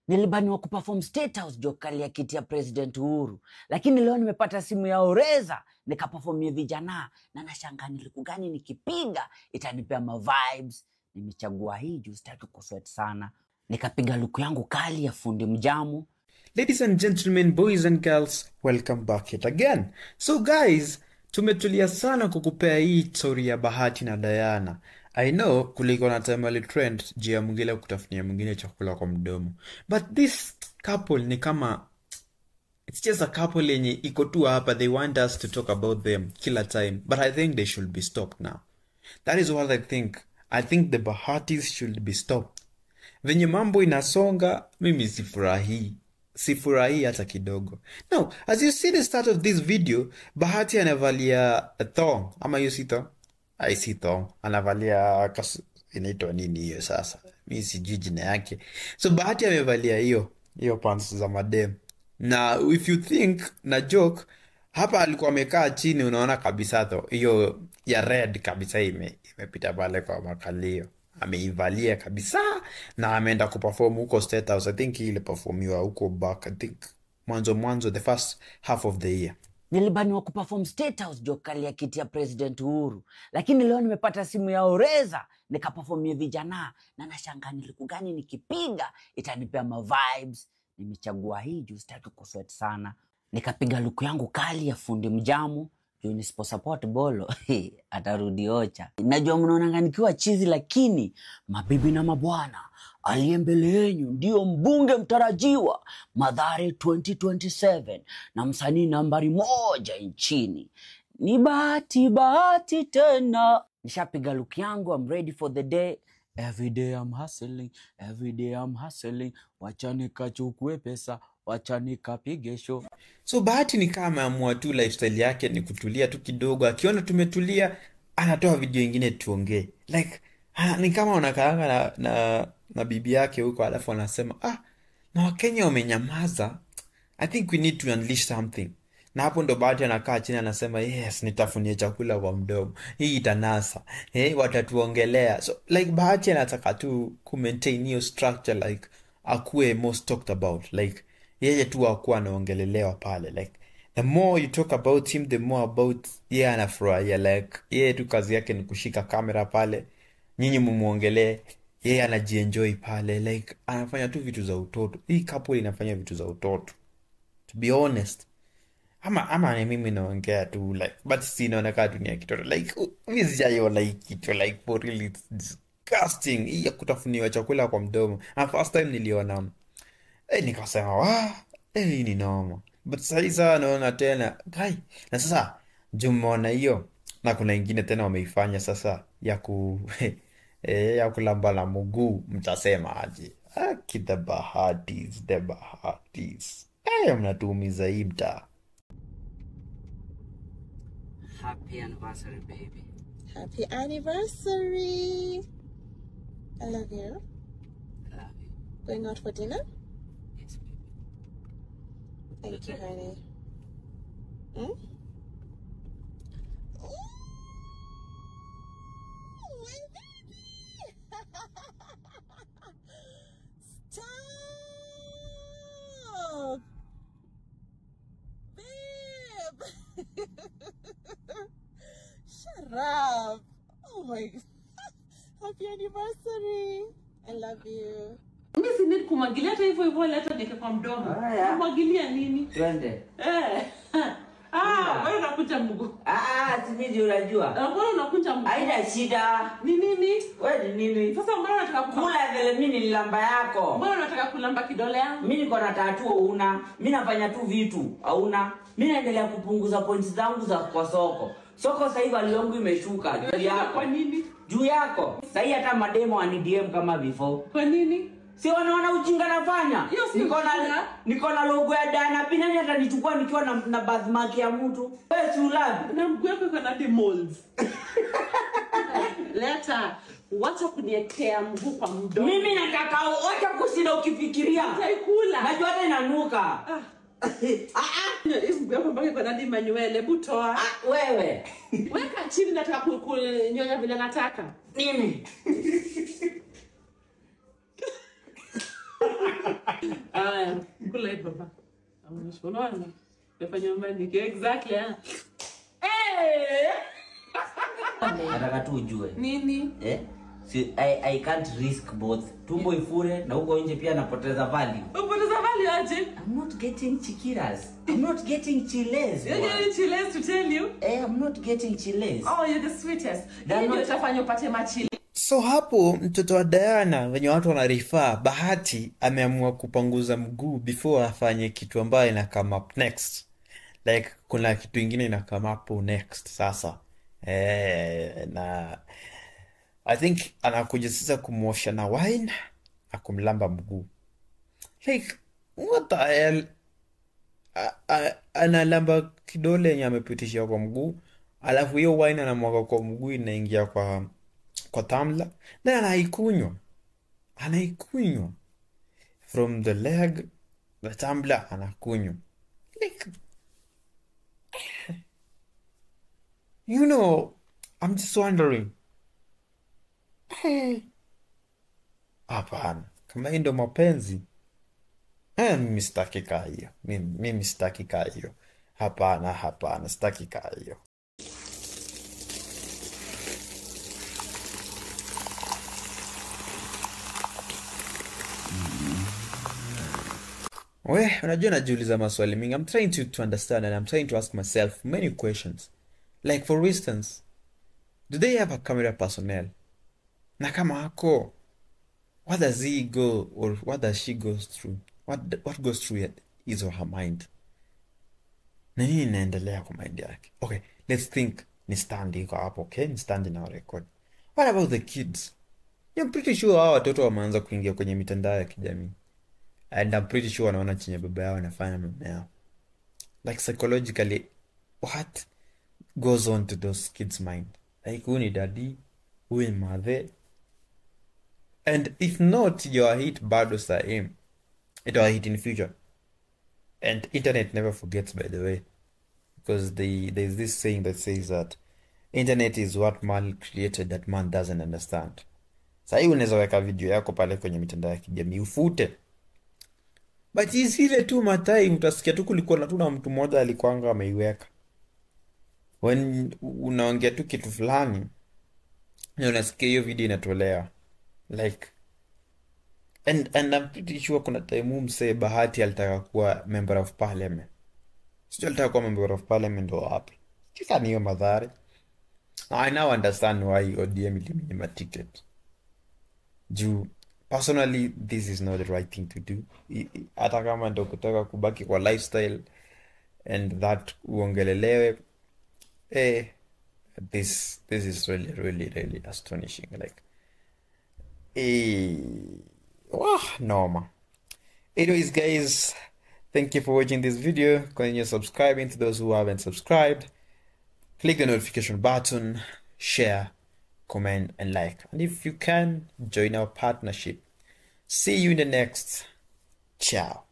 Nilibaniwa kuperform State House juu kalia kiti ya President Uhuru. Lakini leo nimepata simu ya Oreza nikaperformie vijana na nashangaa niliku gani nikipiga itanipea ma vibes. Nimechagua hii juu sitaki kusweat sana. Nikapiga luku yangu kali ya fundi mjamu. Ladies and gentlemen, boys and girls, welcome back yet again. So guys, tumetulia sana kukupea hii story ya Bahati na Diana. I know kuliko na time ali trend jia mwingine kutafunia mwingine chakula kwa mdomo. But this couple ni kama it's just a couple yenye iko tu hapa, they want us to talk about them kila time. But I think they should be stopped now. That is what I think. I think the Bahatis should be stopped. Venye mambo inasonga, mimi sifurahi. Sifurahi hata kidogo. Now, as you see the start of this video, Bahati anavalia a thong. Ama you see thong? I see thong. Anavalia inaitwa nini hiyo sasa? Mimi sijui jina yake. So Bahati amevalia hiyo pants za madem. Na if you think na joke, hapa alikuwa amekaa chini, unaona kabisa tho hiyo ya red kabisa imepita pale kwa makalio. Ameivalia kabisa na ameenda kuperform huko State House. I think ile performiwa huko back, I think mwanzo the first half of the year. Nilibaniwa kuperform State House juu kalia kiti ya President Uhuru. Lakini leo nimepata simu ya Oreza nikaperformie vijana na nashangaa niliku gani nikipiga itanipea ma vibes. Nimechagua hii juu sitaki kusweat sana. Nikapiga luku yangu kali ya fundi mjamu. Juu nisipo support bolo atarudi ocha. Najua mnaonanga nikiwa chizi, lakini mabibi na mabwana, aliye mbele yenu ndio mbunge mtarajiwa Mathare 2027 na msanii nambari 1 nchini. Ni Bahati, Bahati tena. Nishapiga look yangu, I'm ready for the day. Every day I'm hustling, every day I'm hustling. Wacha nikachukue pesa, wacha nikapige show. So Bahati ni kama ameamua tu lifestyle yake ni kutulia tu kidogo. Akiona tumetulia anatoa video nyingine tuongee. Like ni kama unakaanga na bibi yake huko, alafu anasema na Wakenya wamenyamaza, I think we need to unleash something. Na hapo ndo Bahati anakaa chini anasema yes, nitafunie chakula kwa mdomo, hii itanasa, watatuongelea. So like Bahati anataka tu ku maintain hiyo structure, like akuwe most talked about, like yeye tu akuwa anaongelelewa pale. Like the more you talk about him, the more about yeye anafurahia. Like yeye tu kazi yake ni kushika kamera pale, nyinyi mumuongelee, yeye anajienjoy pale. Like anafanya tu vitu za utoto. Hii couple inafanya vitu za utoto, to be honest. Ama ni mimi naongea tu like, but si inaonekana tu ni ya kitoto. Like mimi sijaiona hii kitu, like for real it's disgusting. Hii ya kutafuniwa chakula kwa mdomo. And first time niliona nikasema wah, hii ni noma. But sasa naona tena guy. Na sasa jumeona hiyo, na kuna ingine tena wameifanya sasa ya ku ya kulamba na mguu. Mtasema aje? Aki the Bahatis, the Bahatis. Mnatuumiza hii mtaa. Happy anniversary, baby. Happy anniversary. I love you. I love you. Going out for dinner? Yes, baby. Thank you, honey. Hmm? Ooh, my baby! Stop! Babe! Shut up! Oh my God. Happy anniversary! I love you. Mimi si need kumwagilia hata hivyo hivyo, leta nike kwa mdomo. Kumwagilia nini? Twende. Wewe unakunja mguu. Si mimi unajua. Mbona unakunja mguu? Haina shida. Ni nini? Wewe ni nini? Sasa mbona unataka kula vile mimi nililamba yako? Mbona unataka kulamba kidole yangu? Mimi niko na tattoo una. Mimi nafanya tu vitu, hauna. Mimi naendelea kupunguza points zangu za kwa soko. Soko sasa hivi value yangu imeshuka juu yako. Kwa nini? Juu yako. Sasa hata mademo ani DM kama before. Kwa nini? Si wanaona ujinga nafanya. Niko na logo ya Diana P, nani atanichukua nikiwa na birthmark ya mtu? Wewe si ulabi. Na mguu wako iko na the molds. Leta, wacha kuniekea mguu kwa mdomo. Mimi nataka wacha kushinda ukifikiria. Utaikula. Najua hata inanuka. Hii mguu yako mpaka iko na di manywele, hebu toa. Wewe. Weka chini, nataka kunyonya vile nataka. Nini? Aya, kula hii baba. Unaona? Nafanya manicure exactly. Eh! Nataka tu ujue. Nini? Eh? Si, I can't risk both. Tumbo ifure na huko nje pia napoteza value. Upoteza value aje? I'm not getting chikiras. I'm not getting chiles. You're getting chiles to tell you. Eh, I'm not getting chiles. Oh, you're the sweetest. They're Hii ndio not- itafanya upate machile. So hapo mtoto wa Diana venye watu wanarifaa, Bahati ameamua kupanguza mguu before afanye kitu ambayo ina come up next. Like kuna kitu ingine ina come up next sasa. Na I think anakuja sasa kumwosha na wine na kumlamba mguu. Like what the hell? Analamba kidole yenye amepitishia kwa mguu, alafu hiyo wine anamwaga kwa mguu inaingia kwa tumbler, then anaikunywa. Anaikunywa from the leg, the tumbler anakunywa. Like, you know, I'm just wondering. Hey, hapana, kama hii ndo mapenzi, mimi sitaki kaa hiyo. Mimi sitaki kaa hiyo. Hapana, hapana, sitaki kaa hiyo. We, unajua najiuliza maswali mingi. I'm trying to understand and I'm trying to ask myself many questions. Like for instance, do they have a camera personnel? Na kama ako, what does he go or what does she go through? What goes through his or her mind? Na nini inaendelea kwa mind yake? Okay, let's think ni stand iko hapo, okay? Ni stand na record. What about the kids? I'm pretty sure hawa watoto wameanza kuingia kwenye mitandao ya kijamii. And I'm pretty sure wanaona chenye baba yao anafanya mama yao. Like psychologically, what goes on to those kids' mind? Like huyu ni daddy, huyu ni mother. And if not, your hit bado sahim. It will hit in future. And internet never forgets, by the way. Because there's this saying that says that internet is what man created that man doesn't understand. Sahii unaweza weka video yako pale kwenye mitandao ya kijamii ufute. But isile tu matai utasikia tu kulikuwa na tu na mtu mmoja alikuanga ameiweka. When unaongea tu kitu fulani na unasikia hiyo video inatolewa. Like and I'm pretty sure kuna time msee Bahati alitaka kuwa member of parliament. Sio alitaka kuwa member of parliament wa wapi? Kisa ni hiyo Mathare. I now understand why ODM ilimnyima ticket. Juu personally this is not the right thing to do. Hata kama ndo kutaka kubaki kwa lifestyle and that uongelelewe, this is really really really astonishing. Like wow, normal. Anyways guys, thank you for watching this video. Continue subscribing to those who haven't subscribed. Click the notification button, share, comment and like. And if you can, join our partnership. See you in the next. Ciao.